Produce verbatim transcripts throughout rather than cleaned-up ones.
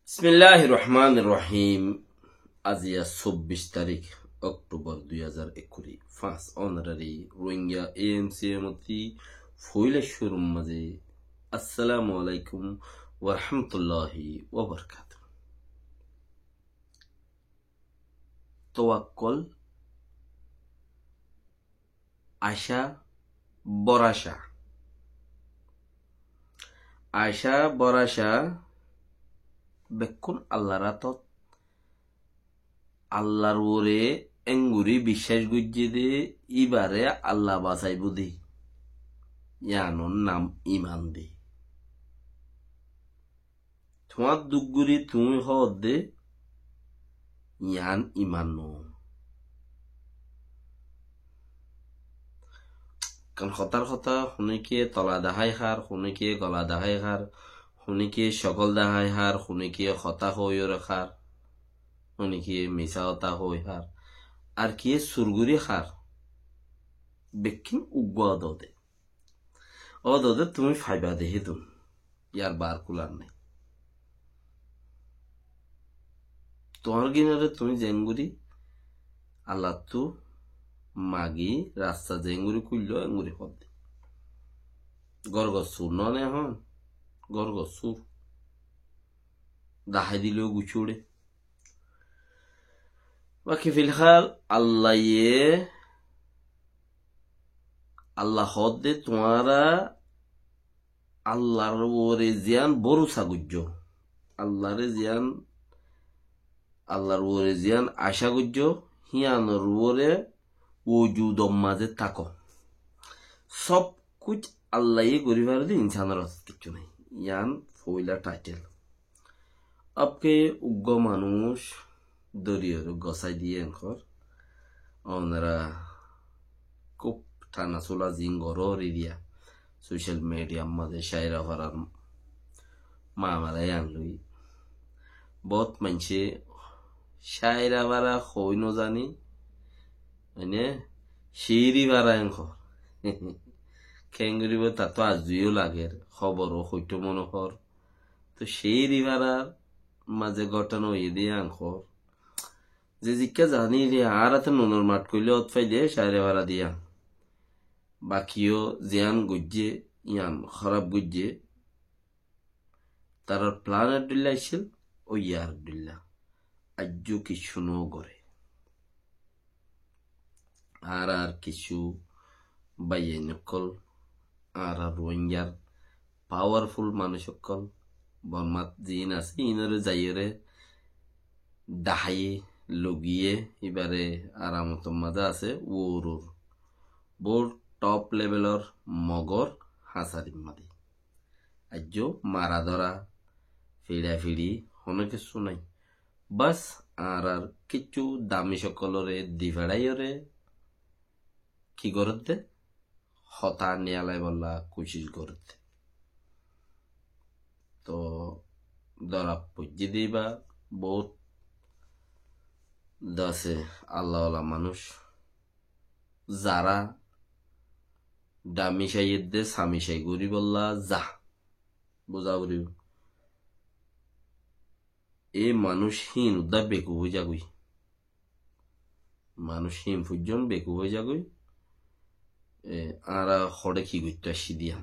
Bismilláhir rohmánir rohím. Aziya sobbic tarík, oktobor dui házar ekkuri. Fañs onorari Rohingya A M C M ottí foila cúrur mazé assalamu alaikum wa rahmatullahi wa barakatuhu. Towakkol, acá, bóraca. Acá, bóraca, bekkún Allar átot. Allar uore engori biccác goijjé dé, íbaré Alla basaibóu dé, yíanor nam iman dé. Tuáñr duk gorí tuñí hoódde, yián iman noó. Kan hotár hotá, honíkiye tola dahái hár, honíkiye gola dahái hár, honíkiye cokól dahái hár, honíkiye hotá hoóiyoré hár, honíkiye misá hotá hoói hár, ar kiye sur gorí hár. Bekkín uggúa odode. Ódode tuñí faiba de hídun. Yar bar kular nái. Tuáñr gínoré tuñí zeéngorí Allattú magi, rasta zeéngorí kúillo, eéngorí hoódde. Górgor sur noó né ehón? Górgor sur. Dahái dilé gucúre. Baki filhál Allaye, Alla hoódde tuáñra Allar uore ziyán bórusa goijjó, Allaré ziyán, Allar uore ziyán acá goijjó, híyanor uore wujudor mazé táko. Sób kuc Allaye gorí fare dé, insánor asé kiccú nái. Yián foila thaithel. Abke uggúa manúic dóriyoré gosái diyé enkor. Onora kúb thana sula zin gorór eriya. Social media mazé Cáirafárar mamala yián loi. Boóut maincé Cáirafára hoói nozaní, mane, Céirifára enkor. Keéngorí bóle tattú azzuyó lager, hóbor ó hoitó mone hoór. Tóu Céirifárar mazé góthona óiye dé yián hoór. Ze zikká zaní dé, añára tóu nunor math koilé ót faidé Cáirafára dé yián. Bakiyó ziyán goijjé, yián hóraf goijjé. Tarár plan ar dhóilla accíl, óiye ar dhóilla. Aijjó kiccú nógoré. Añárar kiccú báiyain ókkol, añárar Ruáingar powerful manúic ókkol, Bormát ziín asé, iínoré zaiyóre daháiye, lugiyé, íbaré aramotor mazé asé, uoror. Bóut top levelor Mogor hañsarir mazé. Aijjó mara dóra, fiçafiçi, honó kessú nái. Bas, añárar kiccú damic ókkolóre di feçáiyoré ki gorédde? Hotá niyalaibolla kucíc gorédde. Toó dóra foijjé dé íba boóut dase Allahola manúic. Zará damic aiyédde samic ai goríbolla za. Buzá foribó. E manúic híin uddá bekuf ói zagói. Manúic híin foijjón bekuf ói zagói. E, añára hoçé ki goittó aiccí diyan.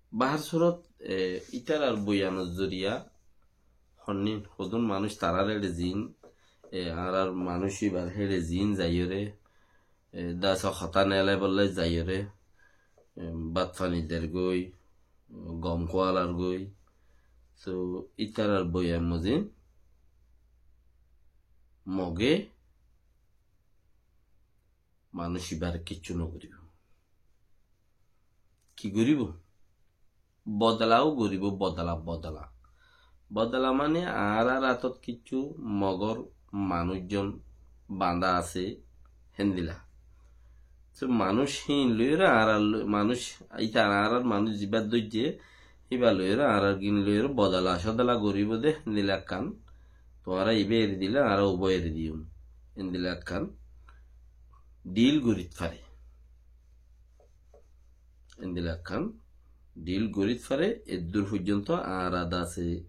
Bahár surot, e, ítarar boiyanor zoriya honnín, hodún manúic tarár héçe ziín, e, añárar manúic íbar héçe ziín zaiyóre, e, dasa hotá neelaibollá zaiyóre, e, bát fani dergói, gom kualargói. So, ítarar boiyan mozin Moge manúic ibáre kiccú nogoríbo. Ki goríbo? Bodola ó goríbo, bodola, bodola. Bodola mane añárar átot kiccú Mogor manúic zon bañdá asé, héndila. So, manúic híin loiyóre añárar lo-, manúic, íta añárar manúic zibá dóijje, íba loiyóre añárar gín loiyóre bodola, sodola goríbo dé, héndila ekkán. Tuáñra ibá eri dile, añára ubá eri diyum. Héndila ekkán dhil gorít fare. Héndila ekkán dhil gorí fare, eddúr foijjonto añára de asé,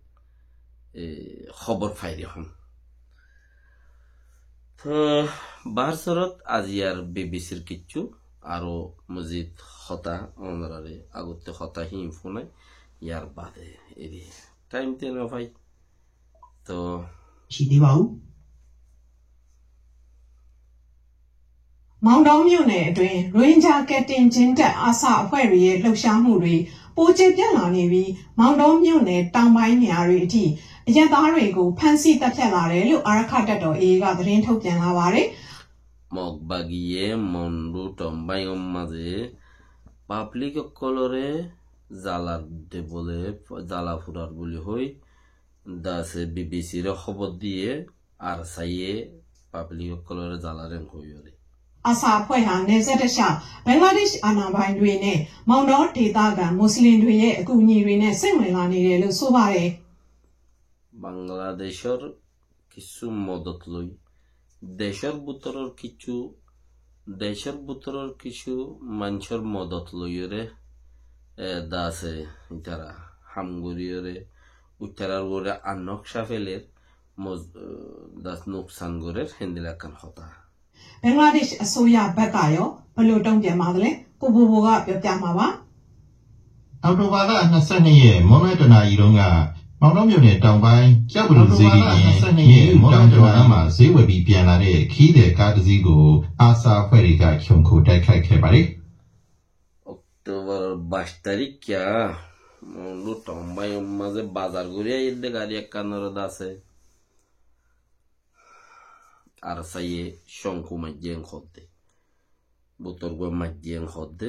e, hóbor fair ehón. Toh, bahár sorot aijjar B B C r kiccú aró mozid hotá, onoráre agottú hotá híin fúnai, yar bade eri thaim te no fai. Toh, မောင်တောမြို့နယ်အတွင်း ရိုဟင်ဂျာကယ်တင်ခြင်းတပ် အာဆာအဖွဲ့တွေရဲ့လှုပ်ရှားမှုတွေ ပိုကျယ်ပြန့်လာနေပြီး မောင်တောမြို့နယ်တောင်ပိုင်းနေရာတွေအထိ အရပ်သားတွေကို ဖမ်းဆီးသတ်ဖြတ်လာတယ်လို့ အာရက္ခတပ်တော် A A က သတင်းထုတ်ပြန်လာပါတယ်။ Mog bagiye Mondu tombáiyor mazé pablik ókkolóre zalar de bóle, zala furar bóli hoi, de asé B B C re hóbor diye, ar saiye pablik ókkolóre zala reng hoiyóre. အာဆာအဖွဲ့ဟာ နယ်စပ်တလျှောက် ဘင်္ဂလားဒေ့ရှ်အာဏာပိုင်တွေနဲ့ မောင်တောဒေသခံမွတ်စလင်တွေရဲ့အကူအညီတွေနဲ့ စိမ့်ဝင်လာနေတယ်လို့ ဆိုပါတယ်။ Bangladecór kissú modot loi, decór bútoror kissú, decór bútoror kissú maincór modot loiyóre, e, de asé, ítara ham goríyore, ítarar uore annókca feler, moz-, e, de asé nuksan gorer, héndilla ekkán hotá. ဘင်္ဂလားဒေ့ရှ်အစိုးရဘက်ကရော ဘယ်လိုတုံ့ပြန်ပါသလဲ။ ကိုဘိုဘိုက ပြောပြမှာပါ။ Oktoba လ နှစ်ဆယ့်နှစ် ရက် မွန်းလွဲ တစ်နာရီတုန်းက မောင်တောမြို့နယ်တောင်ပိုင်း ကျောက်ပလူစေတီပြင် မြင်းမုတောင်ကျော်လမ်းမှာ ဈေးဝယ်ပြီးပြန်လာတဲ့ ခရီးသည်ကားတစ်စီးကို အာဆာအဖွဲ့တွေက ခြုံခိုတိုက်ခိုက်ခဲ့ပါတယ်။ Oktobar baic taríkka Mondu tombáiyor mazé bazar gorí aiyér de gari ekkánore de asé. Ar saiye cóngku maijjé en hoódde. Bútor gua maijjé en hoódde.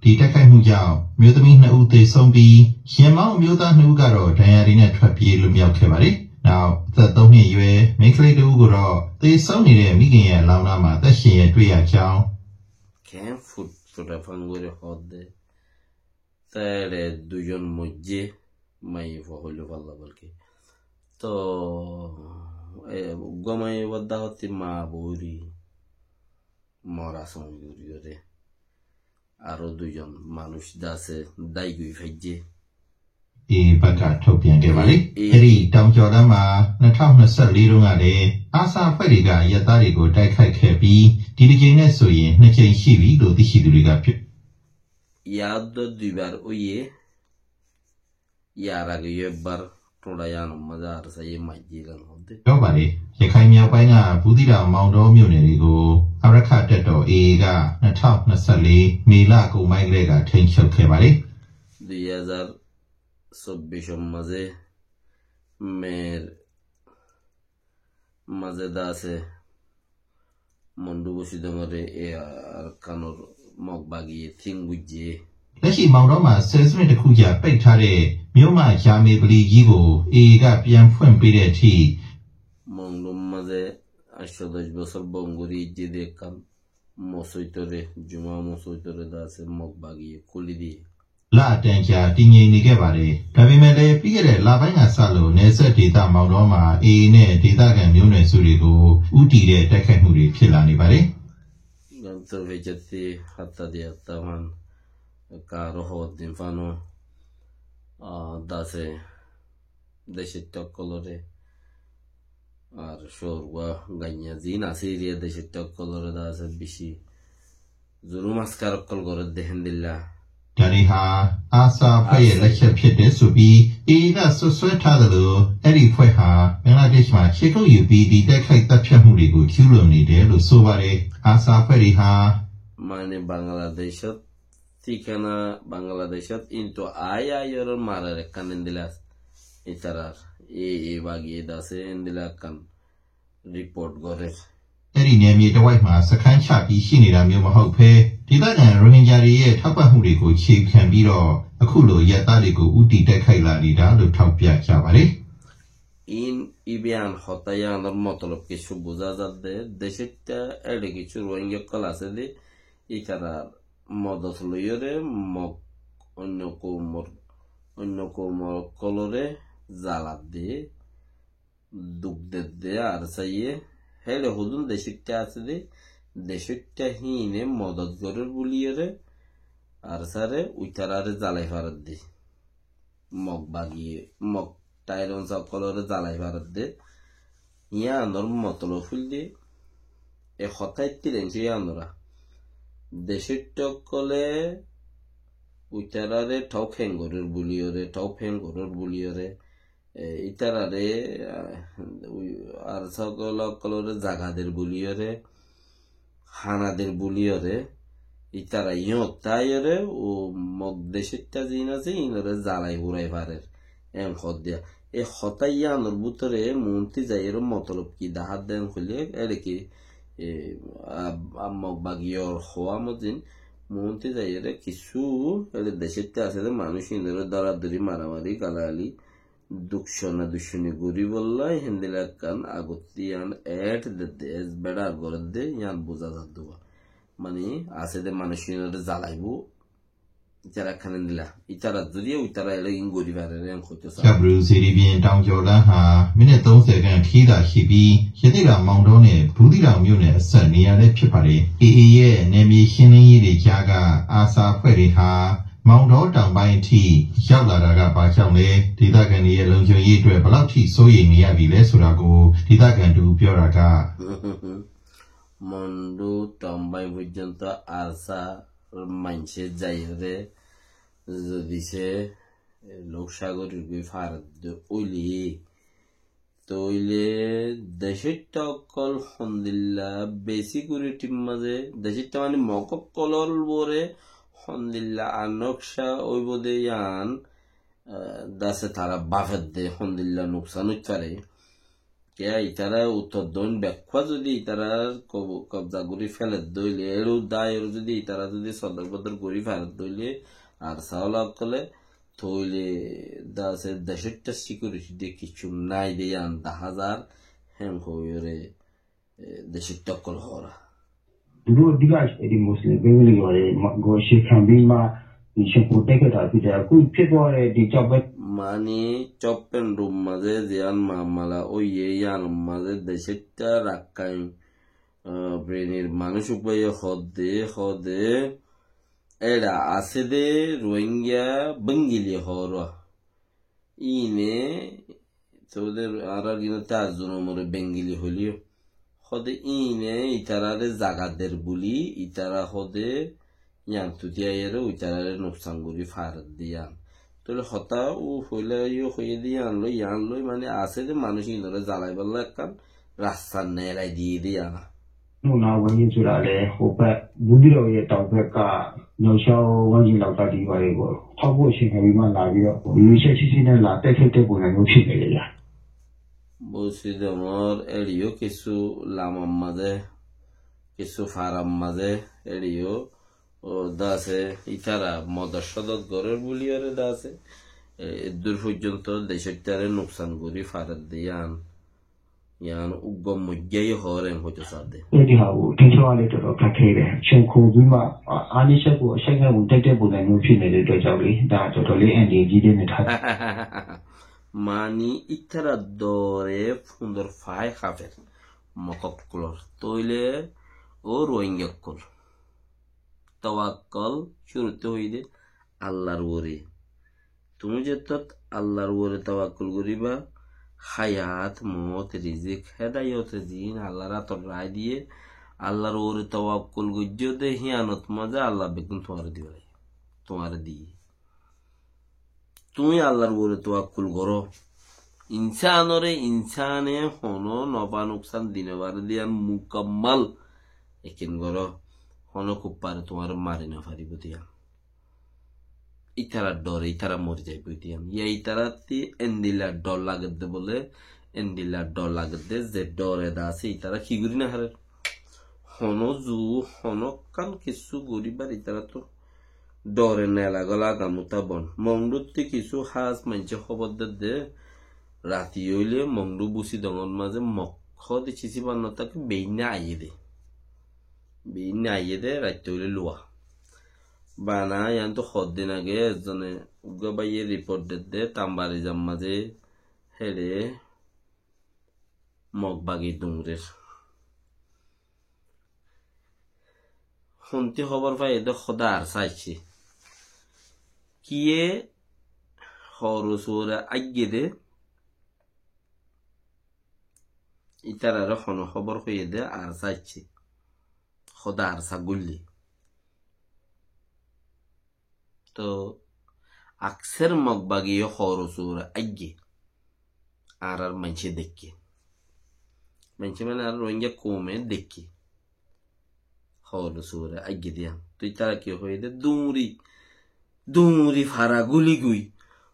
ဒီတိုက်ခိုက်မှုကြောင့် မျိုးသမီးနှစ်ဦးသေဆုံးပြီး ယာဉ်မောင်းအမျိုးသားနှစ်ဦးကတော့ ဒဏ်ရာတွေနဲ့ ထွက်ပြေးလွတ်မြောက်ခဲ့ပါတယ်။ နောက် အသက်သုံးနှစ်အရွယ် မိန်းကလေးတစ်ဦးကိုတော့ သေဆုံးနေတဲ့ မိခင်ရဲ့အလောင်းနားမှာ အသက်ရှင်လျက်တွေ့ရကြောင်း Ken fut fut efán gorí hoódde. Tere duizon moijjé, maiyafua hoilé falla balki. Toh, e, uggúa maiyafua de hottí maa boóri mora sómoi gorí gorí. Aró duizon manúic de asé, dái goi faijjé. အေအေဘက်က ထုတ်ပြန်ခဲ့ပါတယ်။ အေအေ အဲဒီ တောင်ကျော်လမ်းမှာ နှစ်ထောင်နှစ်ဆယ့်လေးတုန်းကလည်း အာဆာအဖွဲ့တွေက အရပ်သားတွေကို တိုက်ခိုက်ခဲ့ပြီး ဒီတစ်ကြိမ်နဲ့ဆိုရင် နှစ်ကြိမ်ရှိပြီလို့ သိရှိသူတွေက ပြော Yar dó duibar óiye, yar age yó ekbar Thurai anor mazé ar saiye maijjé gán hoódde. ပြောပါတယ်။ ရခိုင်မြောက်ပိုင်းက ဘူးသီးတောင် မောင်တောမြို့နယ်တွေကို အာရက္ခတပ်တော် အေအေက နှစ်ထောင်နှစ်ဆယ့်လေး မေလကုန်ပိုင်းကတည်းက ထိန်းချုပ်ခဲ့ပါတယ်။ Dui házar sóbbic or mazé, mer mazé de asé, Mondu Busidongor e Arakanor Mog bagiye tin goijjé. လက်ရှိ မောင်တောမှာ ဆယ်စုနှစ်တစ်ခုကြာ ပိတ်ထားတဲ့ မြို့မ ဂျာမည်ပလီကြီးကို အေအေက ပြန်ဖွင့်ပေးတဲ့အထိ Mondur mazé acco doc bosór bon gorí aijjé de ekkán mosóitore, juma mosóitore de asé Mog bagiye kúli diye. လအတန်ကြာ တည်ငြိမ်နေခဲ့ပါတယ်။ ဒါပေမဲ့လည်း ပြီးခဲ့တဲ့လပိုင်းကစလို့ နယ်စပ်ဒေသ မောင်တောမှာ အေအေနဲ့ ဒေသခံမျိုးနွယ်စုတွေကို ဦးတည်တဲ့ တိုက်ခိုက်မှုတွေ ဖြစ်လာနေပါတယ်။ Ganto fecatti hatta di hatta fan, karo hor din fano, a, de asé, decóitta ókkolóre, ar cóor gua gainya ziín asé, eriya decóitta ókkolóre de asé, beci zulum askar ókkol gorédde héndilla. ဒါတွေဟာ အာဆာအဖွဲ့ရဲ့ လက်ချက်ဖြစ်တယ်ဆိုပြီး အေအေက စွပ်စွဲထားသလို အဲဒီအဖွဲ့ဟာ ဘင်္ဂလားဒေ့ရှ်မှာ ခြေကုပ်ယူပြီး ဒီတိုက်ခိုက်သတ်ဖြတ်မှုတွေကို ကျူးလွန်နေတယ်လို့ ဆိုပါတယ်။ အာဆာအဖွဲ့တွေဟာ Mane Bangladecót, thíkana Bangladecót, kintu aái aái órar marer ekkán héndilla asé. Ítarar e, e bagiye de asé, héndilla ekkán report gorér. အဲဒီနယ်မြေတစ်ဝိုက်မှာ စခန်းချပြီး ရှိနေတာမျိုး မဟုတ်ဘဲ ဒေသခံ ရိုဟင်ဂျာတွေရဲ့ ထောက်ပံ့မှုတွေကို အခြေခံပြီးတော့ အခုလို အရပ်သားတွေကို ဦးတည်တိုက်ခိုက်လာနေတာလို့ ထောက်ပြကြပါတယ်။ Iín, ibá yián hotá yiánor motolob kessú buzá zadde, decóitta éçe kessú Rohingya ókkol asé de, ítarar modot loiyóre Mog oinno koumor, oinno koumor ókkolóre zaladde, duk dedde, ar saiye, héçe hodún decóitta asé de, decóitta híine modot gorér buliyóre, Arsáre uitarare zalai faredde. Mog bagiye, Mog tairons ókkolore zalai faredde. Yíanor motolob óilde, e hotá ittir enci yíanora. Decóitta ókkole uitarare thóu héng gorér buliyore, thóu héng gorér buliyore, e, ítarare, ah, ui-, Arsa ókkol-, ókkolore zaga der buliyore, hána der buliyore, ítara yíñot táiyore, ó Mog decóitta ziín asé, iínore zalai furai farer. Eén hoódde. E hotá yíanor bútore muúnti zaiyore motolob ki dahádde eén hoilé, eçe ki, e, a, a Mog bagiyor hoóa mozin, muúnti zaiyore kissú, eçe decóitta asé de manúic iínore dóradóri, maramari, galagali, dukcona duconi goríbolla héndilla ekkán agottí yían et dedde, es beçar gorédde, yían buzá zadde. Mani, asé de manúic iínore zalaibóu, ítara ekkán héndilla. Ítara zoriya uitara eçé iín gorí farer, eén hoitó saá. ကျားဘရူး စေတီပြင် တောင်ကျော်လမ်းဟာ မိနစ် သုံးဆယ်ခန့် ခရီးသာရှိပြီး ရသေ့တောင် မောင်တောနဲ့ ဘူးသီးတောင်မြို့နယ်အစပ် နေရာလည်းဖြစ်ပါတယ်။ အေအေရဲ့ နယ်မြေရှင်းလင်းရေးတွေကြားက အာဆာအဖွဲ့တွေဟာ မောင်တောတောင်ပိုင်းအထိ ရောက်လာတာက ဘာကြောင့်လဲ၊ ဒေသခံတွေရဲ့ လုံခြုံရေးအတွက် ဘယ်လောက်ထိ စိုးရိမ်နေရပြီလဲ ဆိုတာကို ဒေသခံတဦး ပြောတာက Mondu Tambai foijjonto Arsar maincé zaiyóre, zodi se, e, lókca gorí goi faredde óile, tóile decóitta ókkol hondilla beci guri thík mazé, decóitta mani Mog ókkolor uore hondilla anokca óibo de yían, e, dase tara bafedde hondilla nuksan óit fare. Kiyá ítara uttor doin bekkúa zodi ítara kob-, kobza gorí feledde óile, eçé daiyor zodi ítara zodi sodor bodor gorí faredde óile, Arsa ola ókkole, tóile dase decóitta security de kissú nái de yían daházar, hén hoiyóre, e, decóitta ókkol hoóra. သူတို့အဓိက ဒီ Muslim Bengali တွေ မ-, ကို အခြေခံပြီးမှ ဒီ Shonko တိုက်ခိုက်တာဖြစ်တယ်။ အခုဖြစ်သွားတဲ့ ဒီ ကျောက်ပဲ Mani, Choppenrum mazé ziyán mamala óiye, yíanor mazé decóitta Rakkain, ah, Brinir manúic uggúaye hoódde, hoódde, eçe asé de Rohingya Bengali hoór. Íine, tóile añárar gínotte ar zunumore Bengali hoileyó. Hóde íine ítarare zaga der buli, ítara hóde yíantu tíaiyore ítarare nuksan gorí faredde yían. Tóile hotá ó foila yó hoiyé de yían loi, yían loi mane asé de manúic ínore zalaibálla ekkán rasta neelai diyé de yían. မြို့နားဝန်းကျင်ဆိုတာလည်း ဟိုဘက် ဘူးသီးတောင်ရဲ့ တောင်ဘက်က မြောက်ချောင်းဝန်းကျင်လောက်က ဒီရွာတွေကို ထောက်ပို့အချိန်ခံပြီးမှ လာပြီးတော့ ရည်ရွယ်ချက်ရှိရှိနဲ့ လာတိုက်ခိုက်တဲ့ပုံစံမျိုး ဖြစ်နေတယ်ဗျာ။ Busidongor eçiyó kissú lamar mazé, kissú farar mazé, eçiyó, ó, dase, ítara modot sodot gorér buliyóre dase, e, eddur foijjonto decóittare nuksan gorí faredde yían. Yían uggúa moijjá yó hoór eén hoitó saá de. အဲ့ဒီဟာကို ထိန်းချုပ်ရလည်း တော်တော်ခက်ခဲတယ်။ ခြုံခိုပြီးမှ အာ-, အားနည်းချက်ကို အကြိုက်နဲ့ဝင်တိုက်တဲ့ပုံစံမျိုး ဖြစ်နေတဲ့အတွက်ကြောင့်လေ ဒါတော်တော်လေး အန္တရာယ်ကြီးတဲ့ အနေအထား။ Mani, ítara dore fundor fai hafer. Mog ókkolor. Tóile, ó Rohingya ókkol. Tawakkol cúrutte hoiyé de Allar uore. Tuñí zettót Allar uore tawakkol goríba, hayat, moot, rizik, hedayot, din Allar átot raái diyé, Allar uore tawakkol goijjó de híyanot mazé Allah beggún tuáñre dibar aiyé, tuáñre diyé. Tuñí Allar uore tawakkol goró. Insánore insane honó nofa nuksan di nofaré de yían mukammal yakin goró. Honó kuffare tuáñre mari nofaribó de yían. Ítarar dhore ítara mori zaibói de yían. Yá ítarattú endilla dhor lagedde bóle, endilla dhor lagedde ze dhore de asé ítara ki gorí nofarer. Honó zu, honókkan kissú goríbar ítarattú dhore nelagola gamuta bon. Mongduttú kissú hás maincé hóbor dedde, rati óile Mongdu Busidongor mazé Mog hóde císibar no táke, beinna aiyé de. Beinna aiyé de, raitta óile luwa. Bana yíantu hoddin age ezzone uggúa báiye report dedde, Tambarizar mazé héçe Mog bagi dungrer. Hontí hóbor faiyé de hóde Arsa aiccé. kiyé Horus uore aigge de, ítarare hone hóbor hoiyé de, ARSA aiccé. Hóde ARSA gúille. Toh akser Mog bagi yó Horus uore aigge. Añárar maincé deikké. Maincé mane añárar Rohingya koume deikké. Horus uore aigge de yián. Toi tará ki hoiyé de? Duñri, duñri fara gúli goi.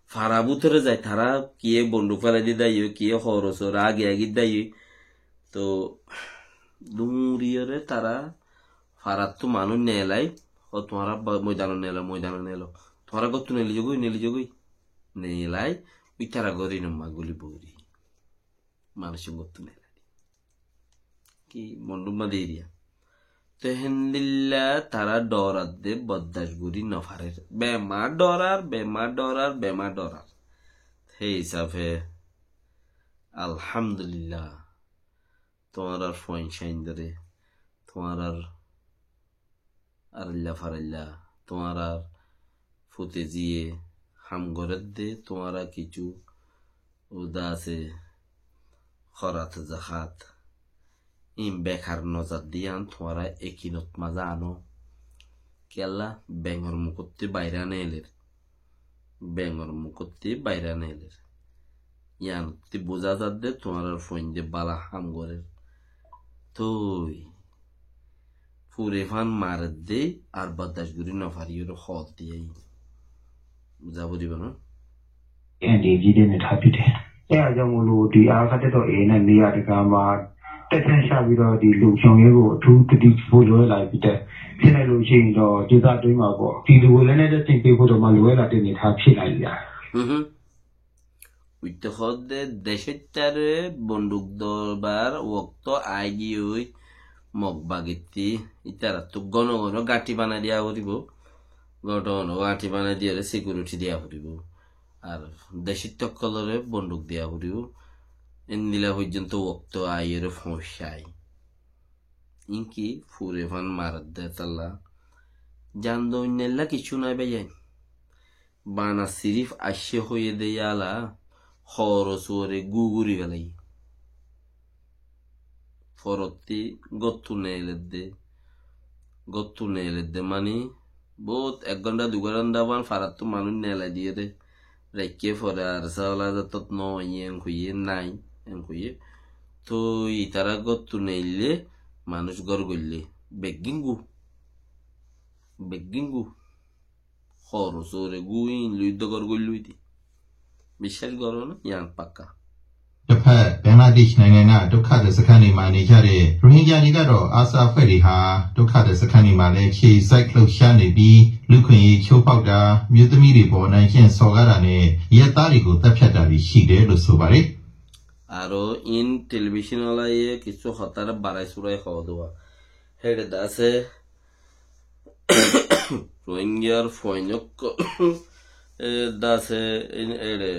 Fara bútore zai tará kiyé bonduk félai di daiyo, kiyé Horus uore agi agi daiyo. Toh duñriyóre tará farattú manúic neelai, ó tuáñra ba-, moidanot neelo, moidanot neelo. Tuáñra góttu neeli zogói, neeli zogói. Neelai, ítara gór inot ma gúli bori. Manúic góttu neelai. Ki monduk ma deriya. Te héndilla tará dhorar de boddac gorí nofarer. Bemar dhorar, bemar dhorar, bemar dhorar. Hé hísafe, Alhamdulillah. Tuáñrar fuain sáindore, tuáñrar arailla farailla, tuáñrar fute ziye ham gorédde, tuáñra kicú uda asé hórat zakat. Ín bekar nozar de yián tuáñra ekinot mazé ano. Kiyólla? Bengor mukottí baira neeler. Bengor mukottí baira neeler. Yián ottí buzá zadde tuáñrar fuainde bála ham gorér. Toi fure fan maredde ar boddac gorí nofariyóre hoódde aiyí. Buzá foribó no? အင်း ဒီ ကြီးတင်း နဲ့ ထား ဖြစ်တယ်။ အဲဒါကြောင့်မို့လို့ ဒီ အာရက္ခတပ်တော် AA နဲ့ နေရာတကာမှာ တပ်ဖြန့်ချပြီးတော့ ဒီ လုံခြုံရေးကို အထူးသတိပြုဖို့ လိုအပ်လာပြီတဲ့။ ဖြစ်နိုင်လို့ရှိရင်တော့ ဒေသတွင်းမှာပေါ့ ပြည်သူကို လက်နက်တပ်ဆင်ပေးဖို့တော့မှ လိုအပ်လာတဲ့ အနေအထား ဖြစ်လာပြီဗျာ။ Uite hoódde decóittare bonduk dobar wokto aigiyói. Mog bagittí ítarattú gono gono gáñthi banai diya foribó. Gono gono gáñthi banai diyóre sikiuriti diya foribó. Ar decóitta ókkolore bonduk diya foribó. Endilla foijjonto wokto aiyóre foóñiccái. Inki fure fan maredde talla. Zan de oinno ella kiccu nai báiyain. Bana sirif aiccé hoiyé de yala, hóro suore gú gúri félaiye. Forottí góttu neeledde. Góttu neeledde mani, bout ek gonthá dui gonthá ban farattú manúic neelai diyé de. Raikké fore ar sála zattót no aiyé en hoiyé, nai en hoiyé. Toi itará góttu neille manúic gór goillé. Beggín gú. Beggín gú. Hóro suore gú ín loi dógor goillói de. Biccác goró na, yián pakka. တစ်ဖက် ဘင်္ဂလားဒေ့ရှ်နိုင်ငံက ဒုက္ခသည်စခန်းတွေမှာ နေကြတဲ့ ရိုဟင်ဂျာတွေကတော့ အာဆာအဖွဲ့တွေဟာ ဒုက္ခသည်စခန်းတွေမှာလည်း အခြေစိုက်လှုပ်ရှားနေပြီး လူ့အခွင့်အရေးချိုးဖောက်တာ၊ အမျိုးသမီးတွေပေါ် အနိုင်ကျင့်စော်ကားတာနဲ့ အရပ်သားတွေကို သတ်ဖြတ်တာတွေရှိတယ်လို့ ဆိုပါတယ်။ Aró in telebicon walaye kissú hotá barai surai hoó de. Héçe de asé Rohingyar fuain ókkol, e, de asé in eçe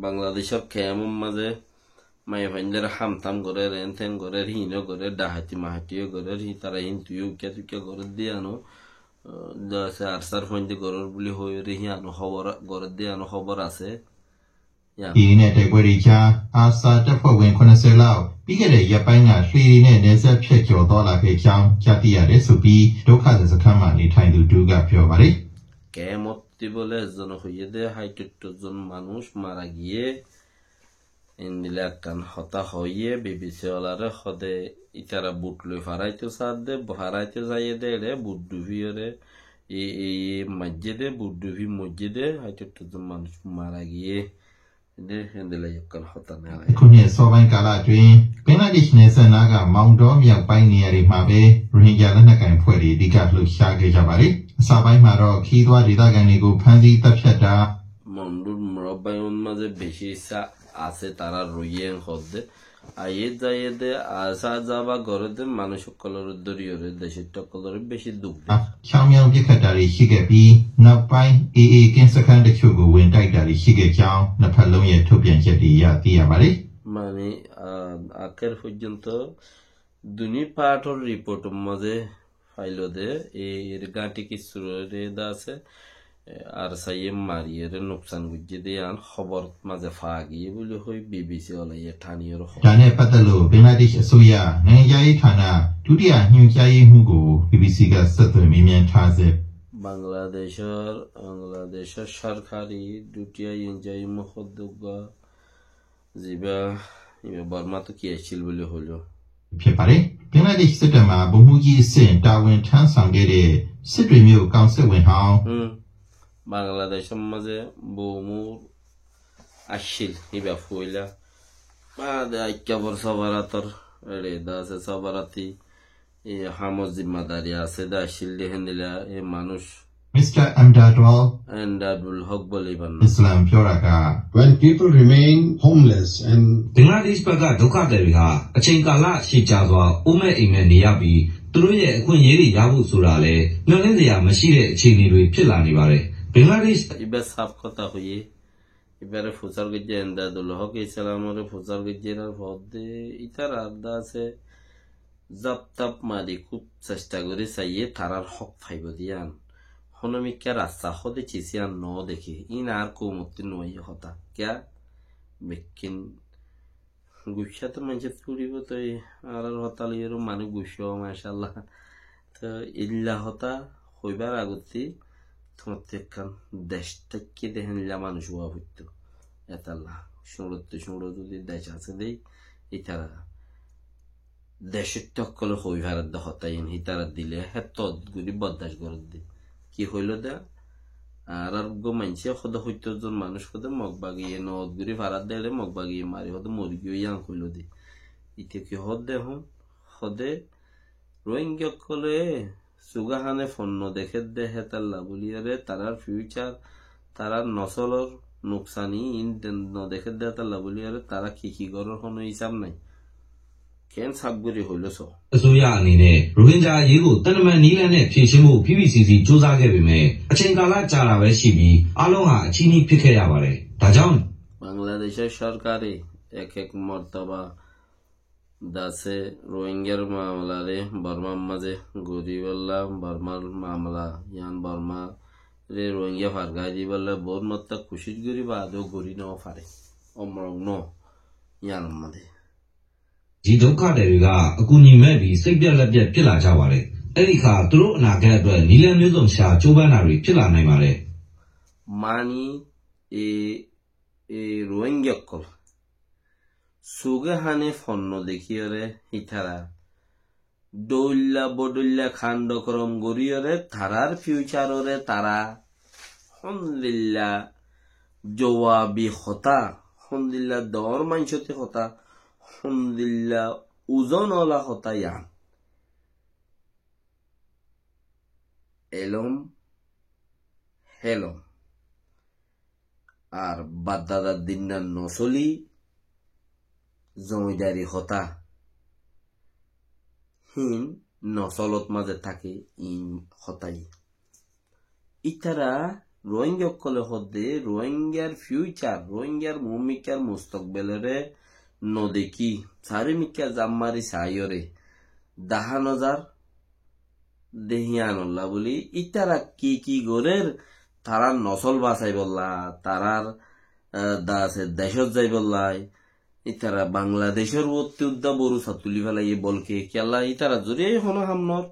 Bangladecór kemor mazé maiyafuaindóre ham tam gorér, en ten gorér, híno gorér, dhahati mahatiyo gorér, hí tara híntu yó ukkiya tukkiya gorér de yíano, e, de asé arsár fuainde gorér buli hoiyóre híano hóbor gorér de yíano hóbor asé. ရန်။ AA နဲ့ တိုက်ပွဲတွေကြား ARSA တပ်ဖွဲ့ဝင် ခုနစ်ဆယ် လောက် ပြီးခဲ့တဲ့ရက်ပိုင်းက လှေတွေနဲ့ နယ်စပ်ဖြတ်ကျော် သွားလာခဲ့ကြောင်း ကြားသိရတယ်ဆိုပြီး ဒုက္ခသည်စခန်းမှာ နေထိုင်သူတဦးက ပြောပါတယ်။ Kemottí bóle ezzone hoiyé de háit óttor zon manúic mara giyé. Endilla ekkán hotá hoiyé, BBC walare hode ítara but loi faraito saádde, faraito saiyé de eçe but dhufiyóre, e, e, e, maijjé de, but dhufi moijjé de, háit óttor zon manúic mara giyé. Ede héndilla ekkán hotá nai. ခုနှစ် အစောပိုင်းကာလအတွင်း ဘင်္ဂလားဒေ့ရှ်နယ်စပ်နားက မောင်တောမြောက်ပိုင်းနေရာတွေမှာပဲ ရိုဟင်ဂျာလက်နက်ကိုင်အဖွဲ့တွေ အဓိကလှုပ်ရှားခဲ့ကြပါတယ်။ အစပိုင်းမှာတော့ ခရီးသွားဒေသခံတွေကို ဖမ်းဆီးသတ်ဖြတ်တာ Mondhur murobbai un mazé beci sa asé tará roiyé hoódde. Aiyé zaiyé de, asá zaba goré de, manúic ókkolore dóriyore, decóitta ókkolore beci duk de. ချောင်းမြောင်းပစ်ခတ်တာတွေရှိခဲ့ပြီး နောက်ပိုင်း AA ကင်းစခန်းတချို့ကို ဝင်တိုက်တာတွေရှိခဲ့ကြောင်း နှစ်ဖက်လုံးရဲ့ ထုတ်ပြန်ချက်တွေအရ သိရပါတယ်။ Mani, a, akér foijjonto duni partor riport mazé failó de, e, er gáñthi kissú re de asé, Ar sáiye mariyóre nuksan goijjé de yián hóbor mazé faa giyé buli hoi BBC olaye thaniyóre hoi. ဒါနဲ့ပတ်သက်လို့ ဘင်္ဂလားဒေ့ရှ်အစိုးရ နိုင်ငံခြားရေးဌာန ဒုတိယညွှန်ကြားရေးမှူးကို BBC က ဆက်သွယ်မေးမြန်းထားဆဲ။ Bangladecór, Bangladecór sorkari dutiya injai muhoddugga ziba, iba Bormá to ki accíl buli hoilo. ဖြစ်ပါတယ်။ ဘင်္ဂလားဒေ့ရှ်စစ်တပ်မှာ ဗိုလ်မှူးကြီးအဆင့် တာဝန်ထမ်းဆောင်ခဲ့တဲ့ စစ်တွေမြို့ကောင်စစ်ဝန်ဟောင်း Hm. Bangladecór mazé boumur accíl, iba foila. Baade aikka bor sobarator, ere dase sobarati, e hamor zimmadari asé de accíl de héndilla, e manúic. မစ္စတာ အမ်ဒါတွဲလ် Emdadul Hok buli ibar nam. အစ္စလာမ်ပြောတာက When people remain homeless and ဘင်္ဂလားဒေ့ရှ်ဘက်က ဒုက္ခသည်တွေဟာ အချိန်ကာလရှည်ကြာစွာ အိုးမဲ့အိမ်မဲ့နေရပြီး သူတို့ရဲ့အခွင့်အရေးတွေရဖို့ဆိုတာလည်း မျှော်လင့်စရာမရှိတဲ့အခြေအနေတွေ ဖြစ်လာနေပါတယ်။ ဘင်္ဂလားဒေ့ရှ် Iba saf hotá hoiyé. Ibare fusár goijjé, Emdadul Hok Islamore fusár goijjé, itar fodde itarar dase zap tap mari kúb cesta gorí saiyé, tarár hók faibó de yián. Honó mikká rasta hóde cis yián no deké, iín añár koumottú no aiyé hotá. Kiyá? Bekkín guccá to maincé tuçibó toi, añárár hotá loiyóre manúic guccá, macállah. Toi eilla hotá hoibár agottí tuáñttú ekkán dec táikke de héndilla manúic ówa foittó. Etalla cúñçottú cúñço zodi dec asé de, ítara decótti ókkole hoi faredde hotá iín, hítara dile hétto gorí boddac goredde. Ki hoiló de? Añárar uggúa maincé hóde hóittor zon manúic hóde Mog bagiye no gorí faredde, ere Mog bagiye mari hóde mori giyói yián hoiló de. Íte ki hóde hon? Hóde Rohingya ókkole suge háne fon no dekédde hétalla buliyóre tarár future, tarár nosolor nuksani iín den-, no dekédde hétalla buliyóre tará ki ki gorér honó hísab nái. Keén saf gorí hoiló so. အစိုးရအနေနဲ့ ရိုဟင်ဂျာအရေးကို သံတမန်နည်းလမ်းနဲ့ ဖြေရှင်းဖို့ PPCC ကြိုးစားခဲ့ပေမဲ့ အချိန်ကာလကြာတာပဲရှိပြီး အားလုံးဟာ အချည်းနှီးဖြစ်ခဲ့ရပါတယ်။ ဒါကြောင့် Bangladecór sorkare ek ek mortoba dase Rohingyar mamlare Bormár mazé goríbolla, Bormár mamla, yián Bormáre Rohingya fargái dibolla bout motta kucíc gorí, baade ó gorí no fare. Omrok no, yián mazé. ဒီဒုက္ခသည်တွေက အကူအညီမဲ့ပြီး စိတ်ပျက်လက်ပျက် ဖြစ်လာကြပါတယ်။ အဲဒီအခါ သူတို့အနာဂတ်အတွက် နည်းလမ်းမျိုးစုံရှာ ကြိုးပမ်းတာတွေ ဖြစ်လာနိုင်ပါတယ်။ Mani, e, e Rohingya ókkol suge háne fon no dekíyore hítara dhoilla bodhoilla kando korom goríyore tarár future ore tará hondilla jowabi hotá, hondilla doóñr maincótti hotá, hondilla uzon ola hotá yián. Elóm, hélom. Ar baddadar dinna nosoli zomidarí hotá. Hín nosolot mazé táke iín hotái. Ítara Rohingya ókkole hoódde Rohingyar future, Rohingyar muúmikar mustokbelore no dekí, sarimikka zammari saáiyore dahá nozar de híanolla buli, ítara ki ki gorér, tarár nosol basaibólla, tarár, eh, dase decót zaibolla, ítara Bangladecór uottí uddá borusa tulí felaiyé, bolke kiyólla ítara zoriya honó ham nor,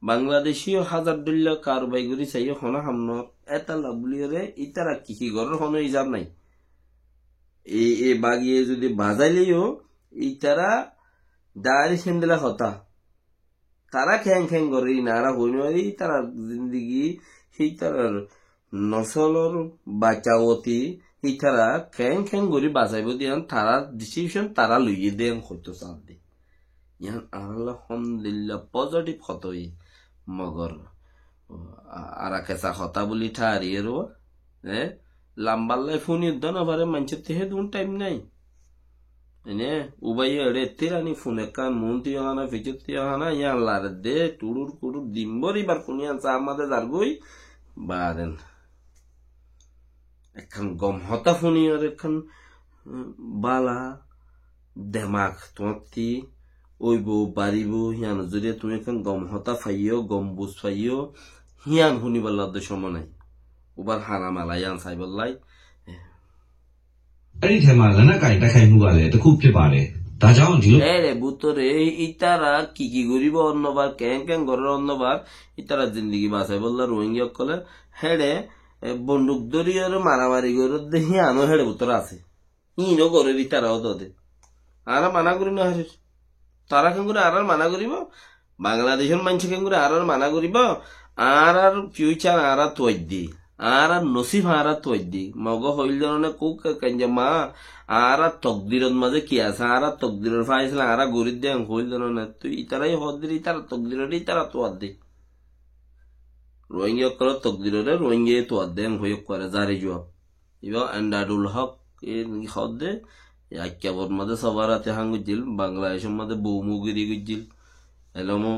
Bangladecíyo házar dhoilla karubai gorí saiyé honó ham nor, étalla buliyóre ítara ki ki gorér honó hísab nái. E, e bagiye zodi bazaileyo, ítara daári héndilla hotá. Tará keén keén gorí, iín añára hoi no fari, ítarar zindigi, hítarar nosolor bacawoti, ítara keén keén gorí basaibó de yián tarár decision tará loiyé de yián hoitó saádde. Yián añárálla hondilla positive hotá óiye, mogor, a-, ara kesa hotá buli thári eró, e, lamballai fúni uddá no fare, maincór te hédun time nái. Ene, ubaiyó eçé ettír ani fun ekkán, muúntu yó hána, fiçóttu yó hána, yián laredde, tuçur kuçur, din bór ibar fun yián saá mazé zargói, baren. Ekkán gom hotá fúniyore ekkán, um, bála demak tuáñtti óibo, baribó, yián zoriya tuñí ekkán gom hotá faiyó, gom buz faiyó, yián fúnibolla de cómo nái. Ubar hana mala yián saibólla. အဲ့ဒီထဲမှာ လက်နက်ကိုင်တိုက်ခိုက်မှုကလည်းတစ်ခုဖြစ်ပါတယ်။ ဒါကြောင့် ဒီလို Héçe bútore ítara ki ki goríbo ónnobar, keén keén gorér ónnobar, ítara zindigi basaibólla Ruáingga ókkole héçe, e, bonduk dóriyoré maramari gorédde híano héçe bútore asé. Híno gorér ítara ódode. Añára mana gorí nofarir. Tará keéngori añárar mana goríbo? Bangladecór maincé keéngori añárar mana goríbo? Añárar fiucar añára tuaidde. Añárar nosíb añára tuaidde. Moge hoóil de none kuk kainja ma, añárar tokdirot mazé ki asé? Añárar tokdiror fáisela añára gorídde en hoóil de none. Tui ítarai hoódde ítarar tokdiroré ítara tuadde. Ruáingga ókkolor tokdiroré Ruáinggaye tuadde en hoói ekkuare zari juab. Ibá Endadul Hók, e hoódde, e Aikká Bormá de sóbar háte háng goijjíl, Bangladecór mazé boumogiri goijjíl. Elómo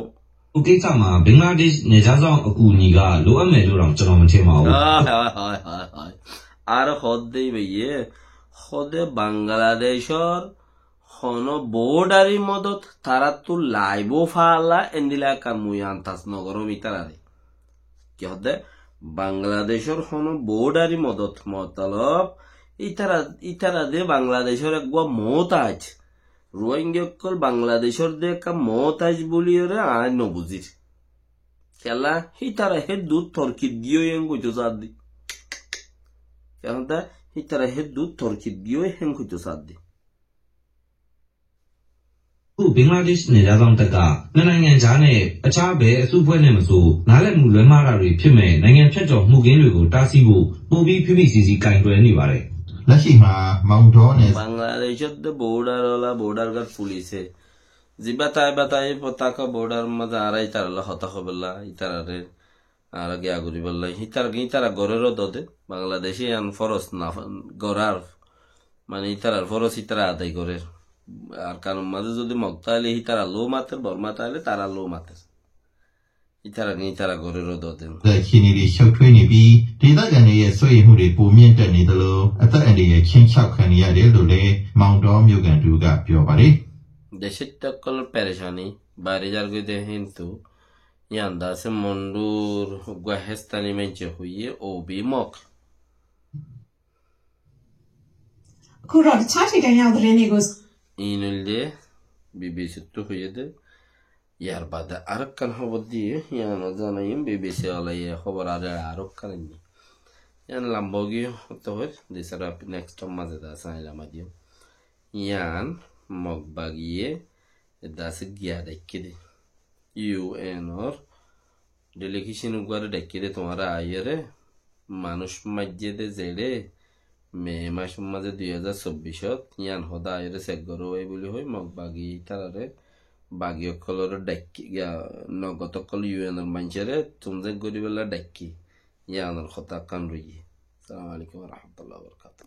ဒီကိစ္စမှာ ဘင်္ဂလားဒေ့ရှ်နယ်ခြားစောင့်အကူအညီက လိုအပ်မယ်လို့တောင် ကျွန်တော်မထင်ပါဘူး။ Ar hoódde ibáye, hoódde Bangladecór hono bodari modot taráttu laibo fála endila ekkán mui antas nogorom ítarare. Ki hoódde? Bangladecór hono bodari modot motolob ítara, ítara de Bangladecór eggúa moótaj. Ruáingga ókkol Bangladecór de ekkán moótaj buliyóre aññí nobuzír. Kiyólla? Hítara héddur torkit giyói héen hoitó saádde. Kiyólla? Hítara héddur torkit giyói héen hoitó saádde. အခု ဘင်္ဂလားဒေ့ရှ်နယ်ခြားစောင့်တပ်က နှစ်နိုင်ငံကြားနဲ့ အခြားဘယ်အစုအဖွဲ့နဲ့မဆို နားလည်မှုလွဲမှားတာတွေဖြစ်မယ် နိုင်ငံဖြတ်ကျော်မှုခင်းတွေကို တားဆီးဖို့ ပိုပြီးဖိဖိစီစီကိုင်တွယ်နေပါတယ်။ လက်ရှိမှာ မောင်တောနယ် Bangladecór de border ola, border guard police e. Zibá tai bá tai bá taka border mazé añára ítarar loi hotá hoibólla, ítarare añára giya goríbolla, ítara, ítara gorér ó dode, Bangladece yián foros na, gorar, mane ítarar foros ítara adai gorér. Arkanor mazé zodi Mog táile ítarar lóu mater, Bormá táile tarar lóu mater. Ítara, ítara gorér ó dode. အခြေအနေတွေ ရှုပ်ထွေးနေပြီး ဒေသခံတွေရဲ့ စိုးရိမ်မှုတွေ ပိုမြင့်တက်နေသလို အသက်အန္တရာယ် ခြိမ်းခြောက်ခံနေရတယ်လို့လည်း မောင်တောမြို့ခံတစ်ဦးက ပြောပါတယ်။ Decóitta ókkolor perecani bari zargoi de, kintu yián de asé Mondur uggúa hestani maincé hoiyé Obi Mok. အခုတော့ တခြားထိပ်တန်းရောက်သတင်းတွေကို Iín óilde BBC ttu hoiyé de. Yar bade arekkán hóbor diyé, yián zanaiyum BBC olaye hóbor are arekkán ainné. Yián lamba ói giyé, hoto hoir, de sára next mazé de asé añí lamba diyum. Yián Mog bagiye dase giya dhaikké de. U N or delegation uggúare dhaikké de, tuáñra aiyóre manúic maijjé de zeçé, May mac or mazé dui házar sobbic ot, yián hoda aiyóre sek goró buli hoi, Mog bagi ítarare, bagi ókkolore dhaikké, giya, nogot ókkol U N or maincóre tumzek goríbolla dhaikké. Yiánor hotá ekkán roiyé. Assalamu alaikum wa rahmatullahi wa barakatuhu.